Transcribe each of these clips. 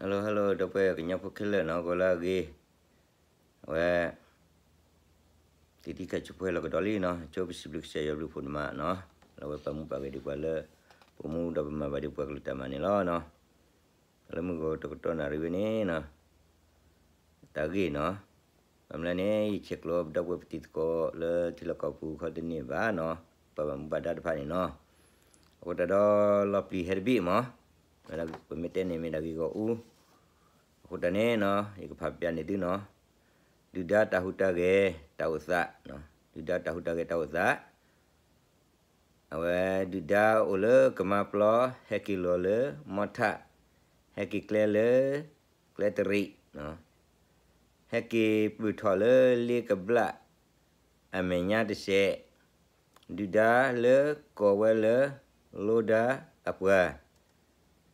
Hello hello ဒီပုၢ်ဝဲၢ်ကညီဖိခဲလၢာ်နီၤ ကိးလၢအဂ့ၤ, အဝဲ တံၤတံၤခးဆူဖိဟဲလီၤကဒီးလံနီၤ, ဆိပစံးဘျုးကစၢ်ယွၤဘျုးဖှိၣ်န့ၣ်မးနီၤ, လၢအဝဲပာ်မူပာ်ဂဲၤဒံးပှၤလၢ ပမူဒီးပမၤဘၣ်ဒံးပှၤကလုာ်တၢ်မၤန့ၣ်လီၤနီၤ, လၢမုၢ်ဂီၤတကတီၢ်နၣ်ရံၣ်ဝဲန့ၣ်နီၤ တၢ်ဂ့ၢ်နီၤ, ဘၣ်မနုၤလဲၣ်န့ၣ် ယဆဲးကျိးပဒီပုၢ်ဝဲၢ်ပတံၤသကိးလၢထံလီၢ်ကီၢ်ပူၤခီတန့ၢ်ဘၣ်နီၤ, ပှၤဘၣ်မူဘၣ်ဒါတဖၣ်န့ၣ်နီၤ, အဃိသတးဒီးလီၤပျံၤဟဲတဘ့ၣ်မး, ပမ့ၢ်တဲန့ၣ်မ့ၢ်ဒၣ်ဂ့ၢ်ဂီၢ်အူ, အဃိသတးန့ၣ်နီၤ ယကဖးပျၢ်န့ၢ်သုနီၤ, ဒုၣ်ဒါတၢ်ဟူးတၢ်ဂဲၤတၢ်အိၣ်သး, ဒုၣ်ဒါတၢ်ဟူးတၢ်ဂဲၤတၢ်အိၣ်သး အဝဲဒုၣ်ဒါအိၣ်လၢကမါပျီ ဟဲက့ၤလီၤလၢမီထၣ်, ဟဲက့ၤကျဲလၢ ကျဲတရံး, ဟဲက့ၤပုၢ်ထီၣ်လၢလ့ကဘျၣ် အမဲာ်ညါတစဲး, ဒုၣ်ဒါလၢကိးဝဲလၢ လိဒါအပှၤ,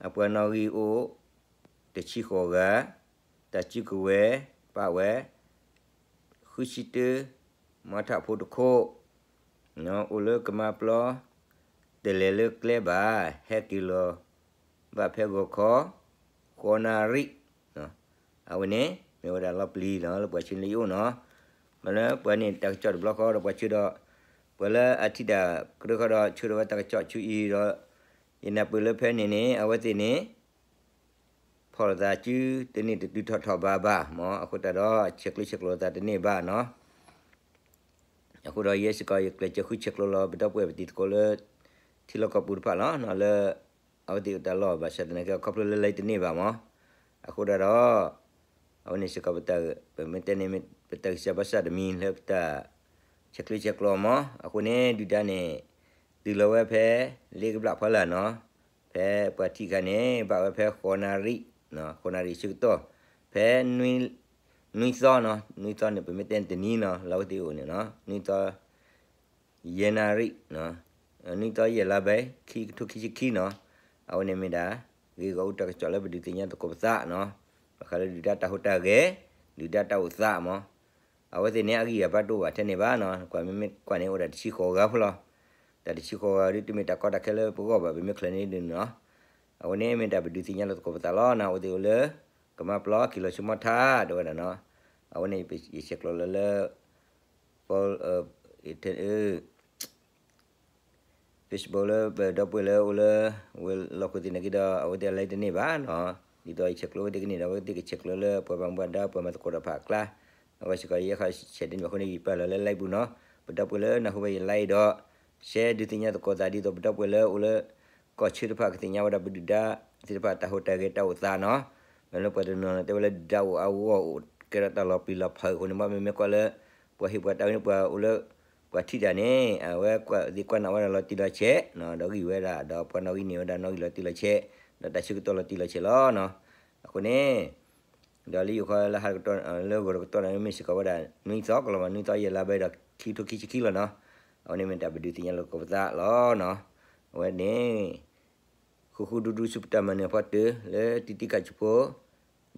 အပှၤနီၣ်ဂံၢ်အိၣ် တဆံဃိးဂၤ, တၢ်စုကဝဲၤ ပာ်ဝဲ ဃုဆံတၢ, မီထၣ်ဖိတခိၣ်, အိၣ်လၢကမါပျီ, တလဲၤလၢကျဲဘၣ်, ဟဲက့ၤလီၤ ဘၣ်ဖဲဂီၤခီ ဃိးနၣ်ရံၣ်, အဝဲန့ၣ် မ့ၢ်ဝဲဒၣ်လီၤပျံၤနီၤ လၢပှၤဆၢန့ၢ်လၢယအိၣ်နီၤ, မ့ၢ်လၢပှၤန့ၣ်တၢ်ကစီၣ်တဘျီဃီဒီးပှၤဆၢဒီး, ပှၤလၢအထံၣ်တၢ်ကရၢဃီဒီးဆၢထၢၣ်ဝဲတၢ်ကစီၣ်ဆူအံၤဒီး, ယနၢ်ပၢၢ်လၢဖဲန့ၣ်န့ၣ် အဝဲသ့ၣ်န့ၣ် ဖီၣ်လိာ်သးစုတန့ၢ်တတုၤထီၣ်ထီၣ်ဘးဘၣ်မး, အဃိသတးဒီး ဆဲးကျိးဆဲးကျိးလိာ်သးတန့ၢ်ဘၣ်နီၤ, အဃိဒီးယဲစ့ၢ်ကီး ယကျဲးစၢးဃုဆဲးကျိးလီၤ ပဒီပုၢ်ဝဲၢ်ပတံၤသကိးလၢ ထံလီၢ်ကီၢ်ပူၤတဖၣ်လီၤ, လၢ အဝဲသ့ၣ်အိၣ်တၢ်လီၢ်ဘၣ်ဆၣ်သနာ်က့ ခီဖျိလၢလံတန့ၢ်ဘၣ်မး, အဃိဒၣ်ဒီး အဝဲန့ၣ်စ့ၢ်ကီး ပမ့ၢ်တဲန့ၣ် ပတၢ်ဂံၢ်စၢ်ဘါစၢ်တမံၤလၢပတၢ် ဆဲးကျိးဆဲးကျိးမး, အဃိန့ၣ် ဒုၣ်ဒါန့ၣ် တုၤလီၤဝဲဖဲ လ့ကဘျၣ်ဖီလာ်နီၤ, ဖဲပှၤထံၣ်အခါန့ၣ် ဘၣ်ဝဲဖဲဃိးနၣ်ရံၣ်, ဃိးနၣ်ရံၣ်ဆၢကတီၢ်, ဖဲ နွံသီနီၤ, နွံသီန့ၣ် ပမ့ၢ်တဲန့ၣ်တနံၤနီၤ လၢအဝဲသ့ၣ်အိၣ်န့ၣ်နီၤ, နွံသီ ယဲၢ်နၣ်ရံၣ်, နွံသီယဲၢ်လါဘဲ ခံကထိခံဆံခံနီၤ, အဝဲန့ၣ်မ့ၢ်ဒၣ် ဂ့ၢ်ဂီၢ်အူတၢ်ကစီၣ်လၢပဒုးသ့ၣ်ညါသကိးပသးနီၤ, ဘၣ်ဃးလၢဒုၣ်ဒါတၢ်ဟူးတၢ်ဂဲၤ, ဒုၣ်ဒါတၢ်အိၣ်သးမး, အဝဲသ့ၣ်န့ၣ် အဂံၢ်အဘါတအိၣ်ဘၣ်ထဲန့ၣ်ဘၣ်နီၤ, ကွၢ်မ့မ့ၢ်ကွၢ်န့ၣ်အိၣ်ဒၣ်တဆံဃိးဂၤဖိလီၤ, တၢ်တဆံဃိးဂၤဒ်တမ့ၢ်တၢ်ကီတၢ်ခဲလၢပဂီၢ်ဘၣ် ပမ့ၢ်ချုးန့ၣ်ဒ်န့ၣ်နီၤ, အဝဲန့ၣ်မ့ၢ်တၢ်ပဒုးသ့ၣ်ညါလၢသကိးပသးလီၤနီၤ, အဝဲသ့ၣ်အိၣ်လၢ ကမါပျီက့ၤလီၤဆူမီထါ တဲဝဲဒၣ်နီၤ, အဝဲန့ၣ်ယဆဲးကျိးလၢလၢ Facebook လၢပဒီပုၢ်ဝဲၢ်လၢအိၣ်လၢ ဝဲလီၢ်ခိၣ်သ့ၣ်နာ်က့ဒီး အဝဲသ့ၣ်အလဲတန့ၢ်ဘၣ်နီၤ, ဒ်သိးယဆဲးကျိးဝဲသ့ၣ်ကန့ၢ်ဒီး အဝဲသ့ၣ်ကဆဲးကျိးလၢပှၤဘၣ်မူဘၣ်ဒါ ပှၤမၤသကိးတၢ်တဖၣ်အကျါ, အဝဲစ့ၢ်ကီးယဲဃီဆဲးဒ်န့ၣ်ဘၣ်အဃိန့ၣ် ယပာ်လီၤလၢ live ပူၤနီၤ, ပဒီပုၢ်ဝဲၢ်လၢနၢ်ဟူဘၣ်ယ live ဒီး share ဒုးသ့ၣ်ညါသကိးသးဒ်သိးပဒီပုၢ်ဝဲၢ်လၢအိၣ်လၢ ကီၢ်ဆၢတဖၣ်ကသ့ၣ်ညါဝဲဒၣ်ပဒုၣ်ဒါသ့ၣ်တဖၣ် တၢ်ဟူးတၢ်ဂဲၤတၢ်အိၣ်သးနီၤ, မ့ၢ်လၢပှၤတနီၤနီၤတဲဝဲလၢဒုၣ်ဒါအိၣ်အါဂီၢ်အိၣ်ကဲထီၣ်တၢ်လီၤပျံၤလီၤဖုးအဃိန့ၣ် ဘၣ်မ့မ့ၢ်ကွၢ်လၢ ပှၤဟ့ၣ်ပှၤတၢ်ဝဲန့ၣ် ပှၤအိၣ်လၢ ပှၤထံၣ်တၢ်န့ၣ် အဝဲကွၢ်သ့ကွၢ်နၢ်ဝဲဒၣ်လီၤတံၢ်လီၤဆဲးနီၤ, ဒီးဂံၢ်ဝဲဒၣ် ဒီးပှၤနီၣ်ဂံၢ်န့ၢ်ဝဲဒၣ်နီၣ်ဂံၢ်လီၤတံၢ်လီၤဆဲး, ဒီးတၢ်ဆၢကတီၢ်လီၤတံၢ်လီၤဆဲးလီၤနီၤ, အဃိန့ၣ် ဒီးလၢယိၤဃီလၢဟါတကတီၢ် လၢဂီၤတကတီၢ်န့ၣ် မ့ၢ်စ့ၢ်ကီးဝဲဒၣ် နွံသီကလီၤမး နွံသီယဲၢ်လါဘဲဒီး ခံကထိခံဆံခံလီၤနီၤ, အဝဲန့ၣ်မ့ၢ်တၢ်ပဒုးသ့ၣ်ညါလၢသကိးပသးလီၤနီၤ, အဝဲန့ၣ် ဃူဃူဒူဒူဆူပတၢ်မၤနၢၤအဖီတၢၢ် လၢတံၤတံၤခးဆူဖိ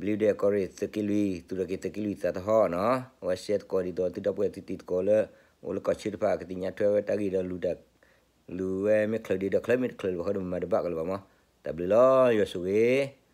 ဘျံးဒဲးကီၢ်ရ့ၣ်သုးက့လွံၢ် သူၣ်ထီၣ်က့ၤသုးက့လွံၢ်သးသဟီၣ်နီၤ, အဝဲရှဲသကိးဒ်သိးသုဒီပုၢ်ဝဲၢ်သုတံၤသကိးလၢ အိၣ်လၢကီၢ်ဆၢတဖၣ် ကသ့ၣ်ညါထွဲဝဲတၢ်ဂ့ၢ်ဒီးလူၤတၢ် လူၤဝဲမ့ၢ်ချုးဒံးဒီးချုး မ့ၢ်တချုးလၢၤဘၣ်ဃီဒီးမၤတဘၣ်ကလၢၤဘၣ်မး, တၢ်ဘျုးလီၤ ယွၤဆိၣ်ဂ့ၤ